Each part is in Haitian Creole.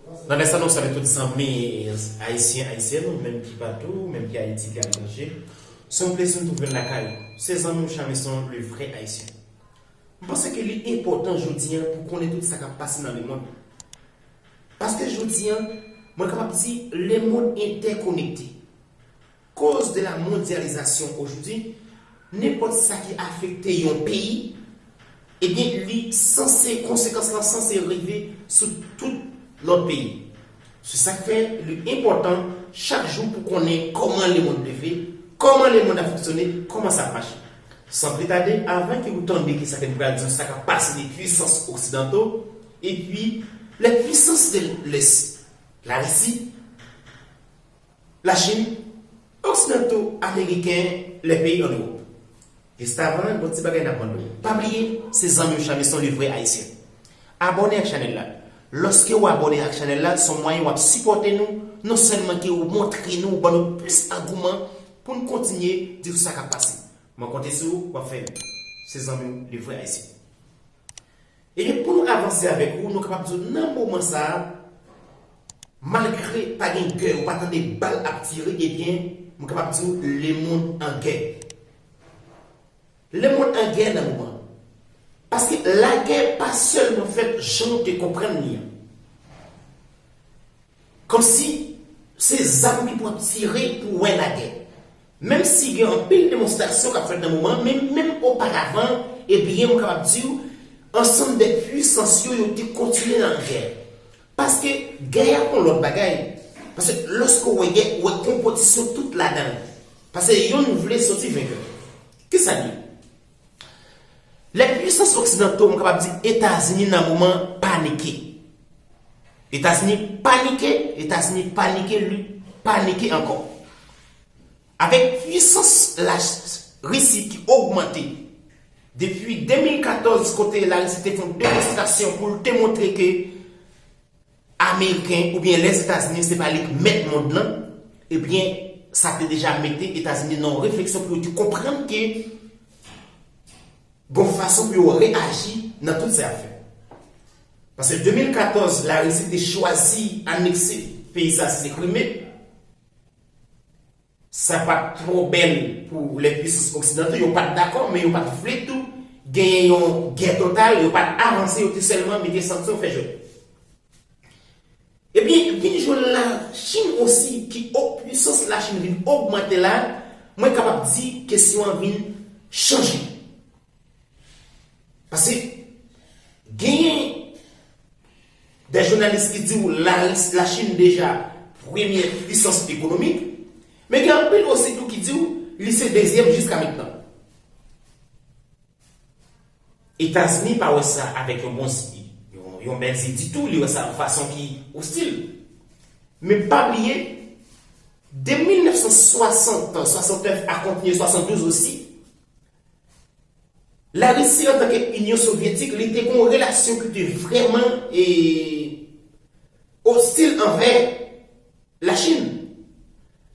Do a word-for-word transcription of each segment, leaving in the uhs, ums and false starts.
Nan lè sa, nou salye tout zanmi ayisyen, ayisyèn, ou menm ki patou, ou menm ki Ayiti, ki aletranje. Se yon plezi nou twouve n lakay ou. Se zanmi w Chamison, le vrai haïtien. M panse ke li enpòtan jodi a pou konnen tout sa k ap pase nan lemonn. Paske jodi a, mwen kapab di, lemonn entèkonekte. Cause de la mondialisation aujourd'hui, nenpòt sa ki afekte yon peyi, ebyen, li sanse, konsekans lan sanse rive sou tout lòt peyi. Se sa k fè li enpòtan chak jou pou konnen kòman lemonn leve, kòman lemonn ap fonksyone, kòman sa ap mache. San pli tade, avan ke ou tande kisa ke m pral di w, sa k ap pase de pwisans oksidanto, epi les puissances de l'Est, Larisi, Lachin, oksidanto, ameriken, lè peyi ann Ewòp. Jis avan, gon ti bagay n ap mande w. Pa bliye, se zanmi w Chamison, le vrai haïtien. Abòne ak chanèl la. Lòske w abòne ak chanèl la, se yon mwayen w ap sipòte nou, non sèlman ke w montre nou, w ban nou plis angouman pou n kontinye di w sa k ap pase. Mwen konte sou ou, w ap fè l. Se zanmi w, le vrai haïtien. Ebyen, pou nou avanse avèk ou, nou kapab di w nan moman sa a, malgre pa gen gè, ou pa tande bal ap tire, ebyen, mwen kapab di w lemonn an gè. Lemonn an gè nan moman. Paske lagè pa sèlman fèt jan w te konprann li an. Kòmsi se zam ki pou ap tire pou wè lagè. Menm si gen anpil demonstrasyon k ap fèt nan moman, men menm oparavan, ebyen, m kapab di w, ansanm de pwisans yo, yo te kontinye nan gè. Paske gè a yon lòt bagay. Paske lòske w wè gè, w wè konpetisyon tout ladan l. Paske youn vle soti venkè. Kisa l ye? Lè pwisans oksidanto, m kapab di Etazini nan moman panike. Etazini panike, Etazini panike, li panike ankò. Avèk pwisans Larisi ki ogmante depi de mil katòz, kote Larisi te fè yon demonstrasyon pou l te montre ke Ameriken oubyen Lèzetazini se pa li k mèt mond lan, ebyen, sa te deja mete Etazini nan yon refleksyon pou yo te konprann ke gon fason pou yo reyaji nan tout sa y ap fè. Paske de mil katòz, Larisi te chwazi anekse peyi sa, se Krime. Sa pa t twò bèl pou lè pwisans oksidanto, yo pa t dakò, men yo pa t vle tou genyen yon gè total, yo pa t avanse, yo te sèlman mete sanksyon, fè jwèt. Ebyen, vin jwenn Lachin osi, ki o-, pwisans Lachin vin ogmante la, mwen kapab di kesyon an vin chanje. Paske genyen de jounalis ki di w Laris-, Lachin deja premye pwisans ekonomik, men gen anpil osi tou ki di w li se dezyèm jiska mentnan. Etazini pa wè sa avèk yon bon zi, yon, yon bèl zi ditou, li wè sa yon fason ki ostil. Men pa bliye, de mil nèf san swasant, swasantnèf a kontinye swasanndouz osi, Larisi antanke Inyon Sovyetik, li te gen yon relasyon ki te vrèman, e, ostil anvè Lachin.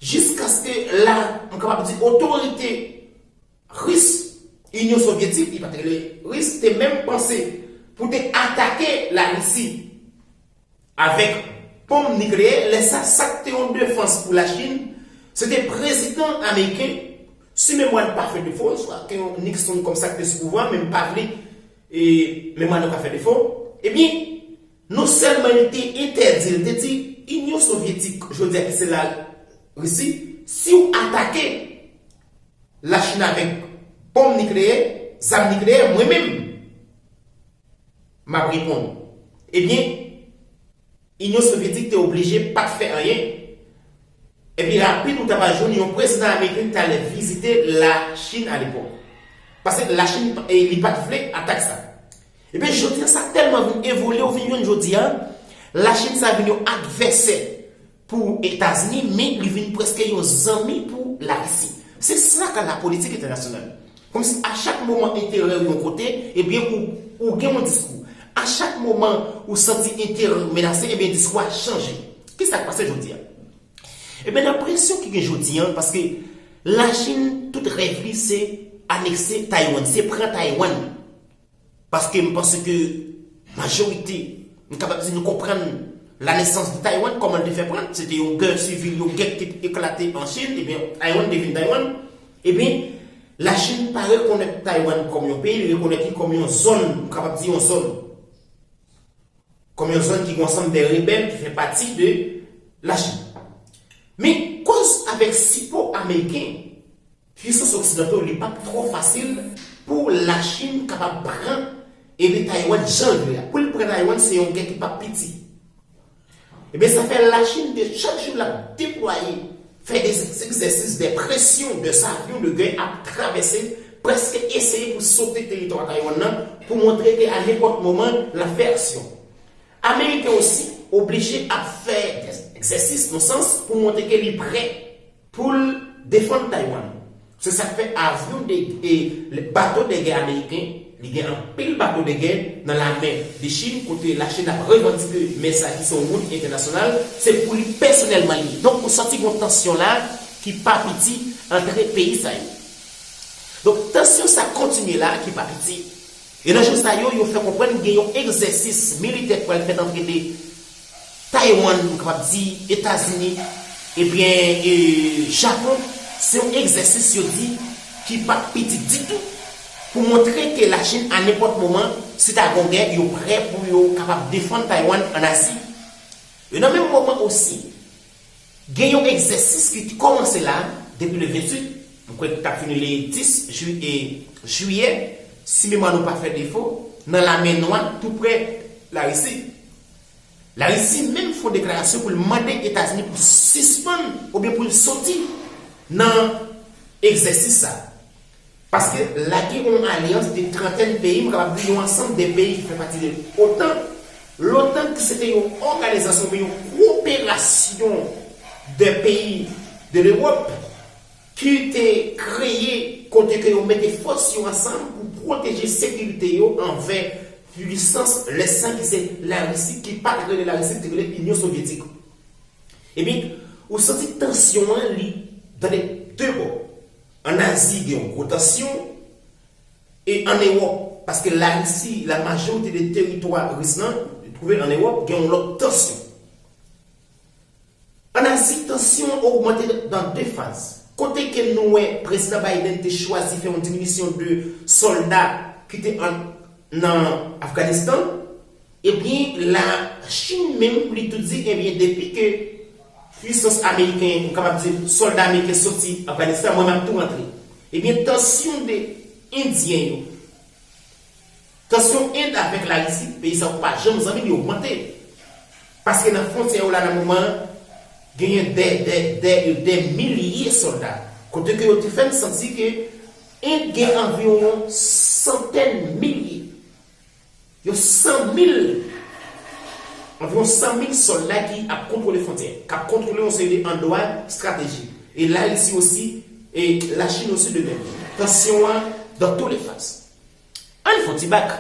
Jiskaske la, m kapab di, otorite ris, Inyon Sovyetik, li pa te rele ris, te menm panse pou te atake Larisi avèk bonm nikleyè. Lè sa, sa k te yon defans pou Lachin, se te prezidan ameriken, si memwa n pa fè defo, swa ke yon Nixon kòmsa ki te sou pouvwa, men m pa vle, e, memwa nou ka fè defo. Ebyen, non sèlman li te entèdi, li te di, Inyon Sovyetik, jodi a ki se Larisi, si w atake Lachin avèk bonm nikleyè, zam nikleyè, mwen menm, m ap reponn. Ebyen, Inyon Sovyetik te oblije pa t fè anyen. Epi rapid, ou ta pral jwenn yon prezidan ameriken ki t al vizite Lachin alepòk. Paske Lachin, e, li pa t vle atak sa. Ebyen, jodi a, sa tèlman vin evolye, ou vin jwenn jodi a, Lachin sa vin yon advèsè pou Etazini, men li vin prèske yon zanmi pou Larisi. Se sa k lapolitik entènasyonal. Kòmsi a chak moman enterè w yon kote, ebyen ou, ou gen yon diskou. A chak moman ou santi enterè w menase, ebyen diskou a chanje. Kisa k pase jodi a? Ebyen nan presyon ki gen jodi a, paske Lachin, tout rèv li se anekse Taiwan, se pran Taiwan. Paske m panse ke majorite, m kapab di nou konprann la naissance de Taïwan, kòman l te fè pran, se te yon gè sivil, yon gè ki te eklate an Chin, ebyen, Taïwan te vin Taïwan. Ebyen, Lachin pa rekonèt Taïwan kòm yon peyi, li rekonèt li kòm yon zòn, m kapab di yon zòn. Kòm yon zòn ki gen ansanm de rebèl ki fè pati de Lachin. Men koz avèk sipò ameriken, pisans oksidanto, li p ap twò fasil pou Lachin kapab pran, ebyen, Taïwan jan l vle a. Pou l pran Taïwan, se yon gè ki p ap piti. Ebyen, sa fè Lachin de chak jou l ap deplwaye, fè de egzèsis de presyon, de avyon de gè ap travèse, prèske eseye pou sote teritwa Taïwan nan, pou montre ke a nenpòt moman, l ap fè aksyon. Ameriken osi oblije ap fè de egzèsis nan sans pou montre ke li prè pou l defann Taïwan. Se sa k fè avyon de, e, bato de gè ameriken, li gen anpil bato de gè nan lame de Chin, kote Lachin ap revandike men sa ki se yon wout entènasyonal, se pou li pèsonèlman li ye. Donk, ou santi gen yon tansyon la ki pa piti antre peyi sa yo. Donk, tansyon sa kontinye la ki pa piti. E nan jou sa yo, yo fè konprann gen yon egzèsis militè k pral fèt antre de Taiwan, nou kapab di Etazini, ebyen, e, Japon, se yon egzèsis, yo di, ki p ap piti ditou, pou montre ke Lachin, a nenpòt moman, si ta gon gè, yo prè pou yo kapab defann Taiwan an Azi. E nan menm moman osi, gen yon egzèsis ki te kòmanse la, depi le venntuit, mwen kwè ki t ap fini le dis jui-, e, jiyè, si memwa nou pa fè defo, nan Lamè Nwa, tou prè Larisi. Larisi menm fè yon deklarasyon pou l mande Etazini pou sispann oubyen pou l soti nan egzèsis sa. Paske lage yon alyans de trantèn peyi, m kapab di yon ansanm de peyi ki fè pati de otan. Lotan ki se te yon òganizasyon, yon koperasyon de peyi de Lewòp ki te kreye kote ke yo mete fòs yo ansanm pou pwoteje sekirite yo anvè pwisans lès lan ki se Larisi, ki pa t rele Larisi, ki te rele Inyon Sovyetik. Ebyen, ou santi tansyon an li dan le de bò. An Azi, gen yon gwo tansyon, e an Ewòp, paske Larisi, la majorite de teritwa ris lan, twouve l an Ewòp, gen yon lòt tansyon. An Azi, tansyon an ogmante dan de faz. Kote ke nou wè Prezidan Biden te chwazi fè yon diminisyon de sòlda ki te an, nan Afganistan, ebyen, Lachin menm, li tou di, ebyen, depi ke pwisans ameriken, nou kapab di, sòlda ameriken soti Afganistan, mwen, m ap tou rantre. Ebyen, tansyon de Endyen yo, tansyon End avèk Larisi, peyi sa yo pa janm zanmi, li ogmante. Paske nan fwontyè yo la nan moman an, genyen dè, dè, dè, dè milye sòlda. Kote ke yo te fè n santi ke End gen anviwon santèn milye. Yo san mil, anviwon san mil sòlda ki ap kontwole fwontyè, k ap kontwole yon seri de andwa estratejik. E Larisi osi, e Lachin osi de menm. Tansyon an dans tous les phases. Ann fè yon ti bak.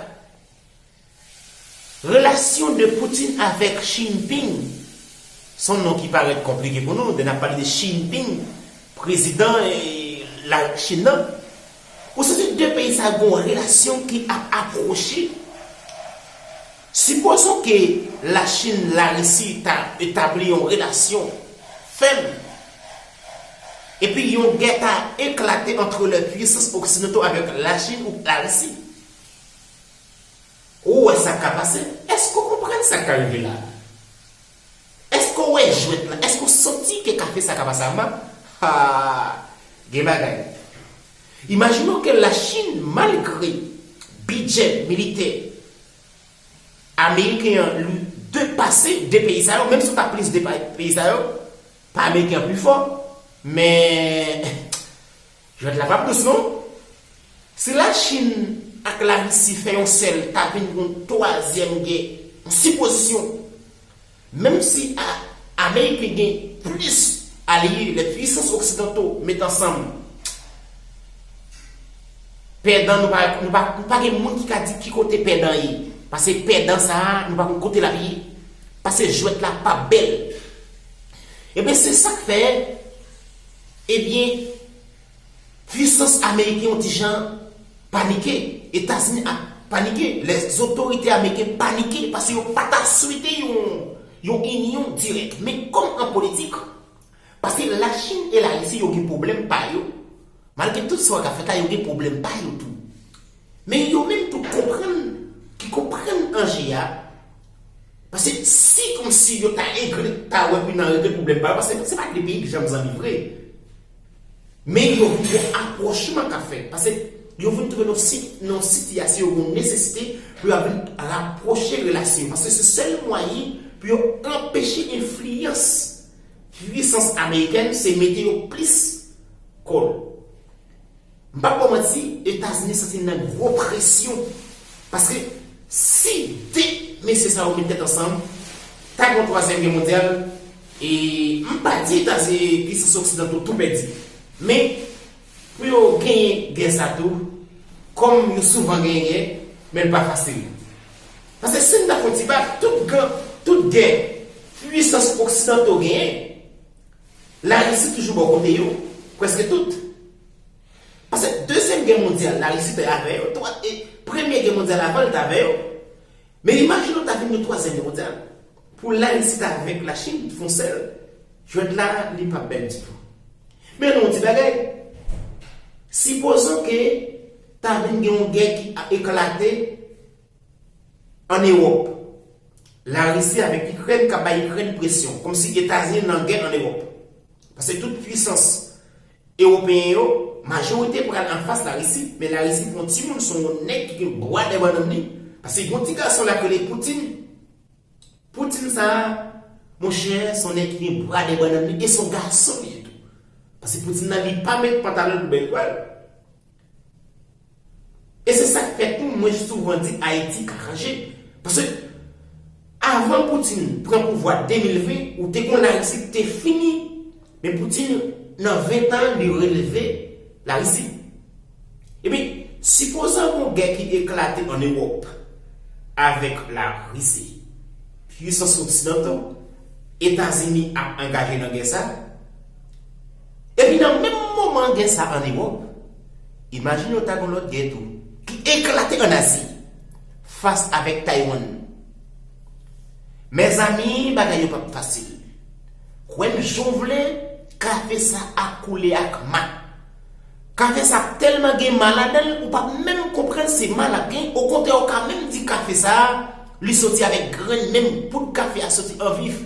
Relasyon de Putin avèk Xi Jinping, se yon non ki parèt konplike pou nou, lè n ap pale de Xi Jinping, prezidan, e, Lachin nan. Ou santi de peyi sa yo gen yon relasyon ki ap apwoche. Sipozon ke Lachin, Larisi ta etabli yon relasyon fèm, epi yon gè ta eklate antre le pwisans oksidanto avèk Lachin ou Larisi. Ou wè sa k ka pase? Èske w konprann sa k ka rive la? Èske w wè jwèt la? Èske w santi ke kafe sa ka pase a map? Ha! Gen bagay. Imajine w ke Lachin, malgre bidjè militè ameriken an, li depase de peyi sa yo, menm si w ta plis de pa-, peyi sa yo, pa ameriken an pi fò, men jwèt la p ap dous non. Si Lachin ak Larisi fè yon sèl, ta vin yon twazyèm gè, yon sipozisyon. Menm si a-, Ameriken gen plis alye, le pwisans oksidanto met ansanm, pèdan, nou pa, nou pa, nou pa gen moun ki ka di ki kote pèdan ye. Paske pèdan sa a, nou pa konn kote l ap ye. Paske jwèt la p ap bèl. Ebyen, se sa k fè, ebyen, pwisans ameriken yon ti jan panike. Etazini ap panike. Lèzotorite ameriken panike paske yo pa ta swete yon, Yon inyon dirèk. Men kòm an politik, paske Lachin e Larisi yo gen pwoblèm pa yo, malgre tout sa w ka fè la, yo gen pwoblèm pa yo tou. Men yo menm tou konprann, ki konprann anje a, paske si kòmsi yo ta regle, ta wè pou nan regle pwoblèm pa yo, paske se pa de peyi ki janm zanmi vre. Men yo vin gen apwochman k ap fèt. Paske yo vin twouve nan si- nan sitiyasyon yo gen nesesite pou yo vin rapwoche relasyon yo. Paske se sèl mwayen pou yo anpeche enfliyans pwisans amerikèn se mete yo plis kò l. M p ap ba w manti, Etazini santi l nan gwo presyon. Paske si de mesye sa yo met tèt ansanm, ta gen yon twazyèm gè mondyal, e m pa di Etazini, pwisans oksidanto tou pèdi. Men, pou yo genyen gè sa tou, kòm yo souvan genyen gè, men l pa fasil. Paske si n ta fè yon ti bak, tout gè, tout gè pwisans oksidanto genyen, Larisi toujou bò kote yo, prèske tout. Paske dezyèm gè mondyal, Larisi te avè yo, twa, e premye gè mondyal avan l te avè yo. Men imajine w ta vin yon twazyèm gè mondyal. Pou Larisi ta avèk Lachin, fè yon sèl, jwèt la, li p ap bèl ditou. Men yon ti bagay, sipozon ke ta vin gen yon gè ki a- eklate an Ewòp. Larisi avèk Ikrèn k ap bay Ikrèn presyon, kòmsi Etazini nan gè an Ewòp. Paske tout pwisans ewopeyen yo, majorite pral anfas Larisi, men Larisi pou yon timoun, se yon nèg ki gen bwa dèyè bannann li, paske gen yon ti gason la k rele Poutin. Poutin sa a, monchè, se yon nèg ki gen bwa dèyè bannann li, e se yon gason li ye tou. Paske Poutin nan, li pa met pantalon l pou bèl pwal. E se sa k fè tou mwen souvan di Ayiti ka ranje. Paske avan Poutin pran pouvwa de mil ven, ou te gon Larisi ki te fini. Men Poutin, nan ven tan, li releve Larisi. Epi, sipozan gon gè ki eklate an Ewòp avèk Larisi, pwisans oksidanto, Etazini ap angaje nan gè sa. Epi nan menm moman gè sa an Ewòp, imajine w ta gon lòt gè tou, ki eklate an Azi, fas avèk Taiwan. Mezanmi, bagay yo p ap fasil. Kwè m jan w vle, kafe sa ap koule ak ma. Kafe sa ap tèlman gen ma ladan l, ou p ap menm konprann se ma l ap gen. Okontrè, ou ka menm di kafe sa a, li soti avèk grenn, menm poud kafe a soti an vif.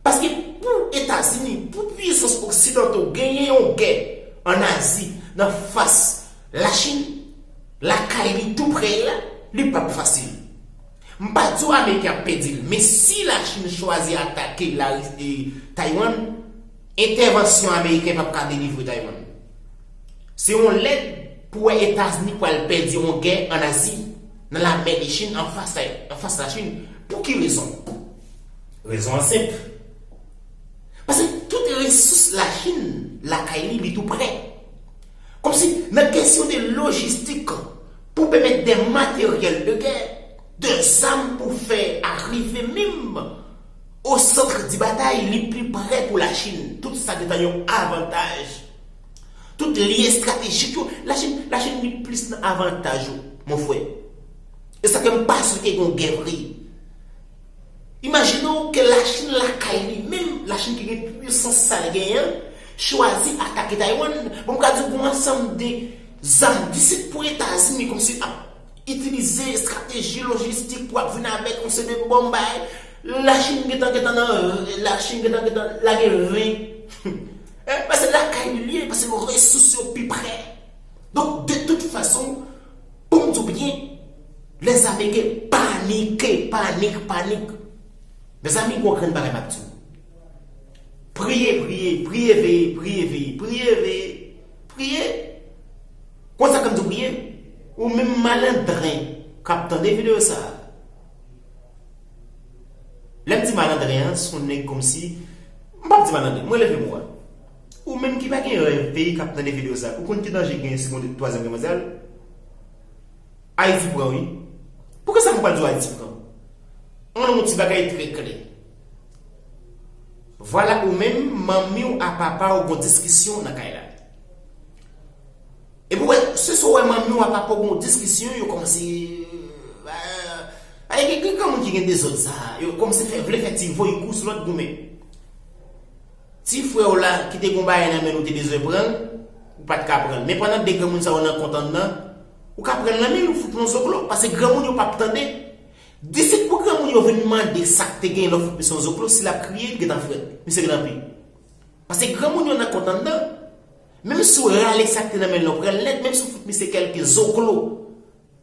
Paske pou Etazini, pou pwisans oksidanto genyen yon gè an Azi, nan fas Lachin, lakay li tou prè la, li p ap fasil. M pa di w Ameriken ap pèdi l, men si Lachin chwazi atake Lari- e, Taiwan, entèvansyon ameriken p ap ka delivre Taiwan. Se yon lèd pou wè Etazini pral pèdi yon gè an Azi, nan lamè de Chin, anfas, anfas Lachin. Pou ki rezon? Rezon an senp. Paske tout resous Lachin lakay li, li tou prè. Kòmsi nan kesyon de lojistik, pou pèmèt de materyèl de gè, de zam pou fè arive menm o sant di batay, li pi prè pou Lachin. Tout sa gentan yon avantaj. Tout lye estratejik yo, Lachin, Lachin li plis nan avantaj yo, mon frè. E sa ke m pa swete gen yon gè vre. Imajine w ke Lachin lakay li, menm Lachin ki gen pwisans sa l genyen an, chwazi atake Taiwan. Bon, m ka di w gen yon ansanm de zam isit pou Etazini, kòmsi ap itilize estrateji lojistik pou ap vin avèk yon seri de bòm bay. Lachin gentan, gentan nan, Lachin gentan, gentan lage ren. Eh, paske lakay li li ye, paske resous yo pi prè. Donk, de tout fason, pou m di w byen, lèzameriken panike, panik, panik. Mezanmi, gon grenn bagay m ap di w. Priye, priye, priye veye, priye veye, priye veye, priye. Konsa ke m di w priye, ou menm malandren k ap tande videyo sa a. Lè m di malandren an, se yon nèg kòmsi, m p ap di malandren, mwen leve mo a. Ou menm ki pa gen rèv peyi k ap tande videyo sa a, ou konn ki danje gen si gon twazyèm gè mondyal? Ayiti pran wi. Poukisa m pral di w Ayiti pran? Ann yon ti bagay trè klè. Vwala ou menm, manmi w a papa w gon diskisyon nan kay la. Epi w wè, se sa w wè manmi w a papa w gon diskisyon, yo kòmanse, eh, E gen granmoun ki gen dezòd sa a, yo kòmanse fè, vle fè ti voykou sou lòt goumen. Ti frè w la ki te gon bagay nan men l, ou te bezwen pran l, ou pa t ka pran l. Men pandan de granmoun sa yo nan kont anndan, ou ka pran l nan men l, ou fout l yon zoklo, paske granmoun yo p ap tande. Disit pou granmoun yo vin mande sa k te genyen lè w fout misye yon zoklo, si l ap kriye, l gentan frèt. Misye gentan pi. Paske granmoun yo nan kont anndan, menm si w rale sa k te nan men l, ou pran l nèt, menm si w fout misye kèlke zoklo,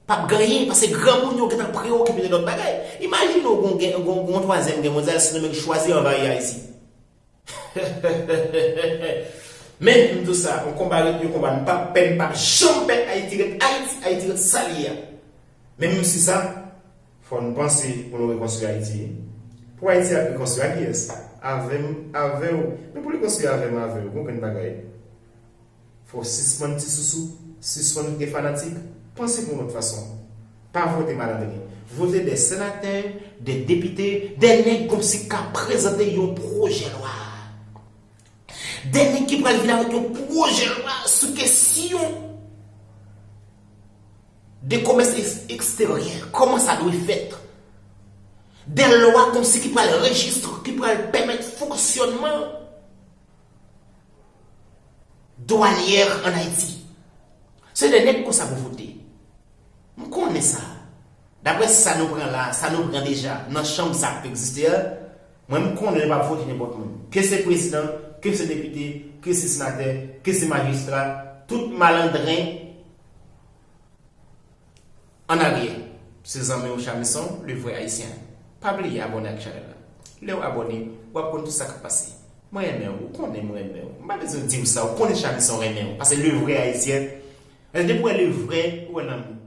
p ap gen anyen, paske granmoun yo gentan preokipe de lòt bagay. Imajine w gon, gen, gon, gon twazyèm gè mondyal, se nou menm ki chwazi anvayi Ayiti. Men, m di w sa, yon konba ret yon konba, m p ap pè, m p ap janm pè, Ayiti ret Ayiti, Ayiti ret sa l ye a. Men menm si sa, fò n panse pou nou rekonstwi Ayiti. Pou Ayiti ap rekonstwi, a kiyès? Avè m, avè w. Men pou li konstwi avè m, avè w, gon grenn bagay. Fò w sispann ti sousou, sispann rete fanatik, panse pou yon lòt fason. Pa vote malandren. Vote de senatè, de depite, de nèg kòmsi k ka prezante yon pwojè lwa. De nèg ki pral vin avèk yon pwojè lwa sou kesyon de komès eks-, eksteryè, kòman sa dwe fèt. De lwa kòmsi ki pral rejistre, ki pral pèmèt fonksyònman dwanyè ann Ayiti. Se de nèg konsa pou vote. M konnen sa. Daprè sa nou pran la, sa nou pran deja nan chanm sa k egziste a, mwen m konnen nou p ap vote nenpòt moun. Ke se prezidan, ke se depite, ke se senatè, ke se majistra, tout malandren ann aryè. Se zanmi w Chamison, le vrè ayisyen. Pa bliye abòne ak chanèl la. Lè w abòne, w ap konn tout sa k ap pase. Mwen renmen w, ou konnen mwen renmen w. M pa bezwen di w sa, ou konnen Chamison renmen w. Paske le vrè ayisyen, depi w wè le vrè, ou wè lanmou.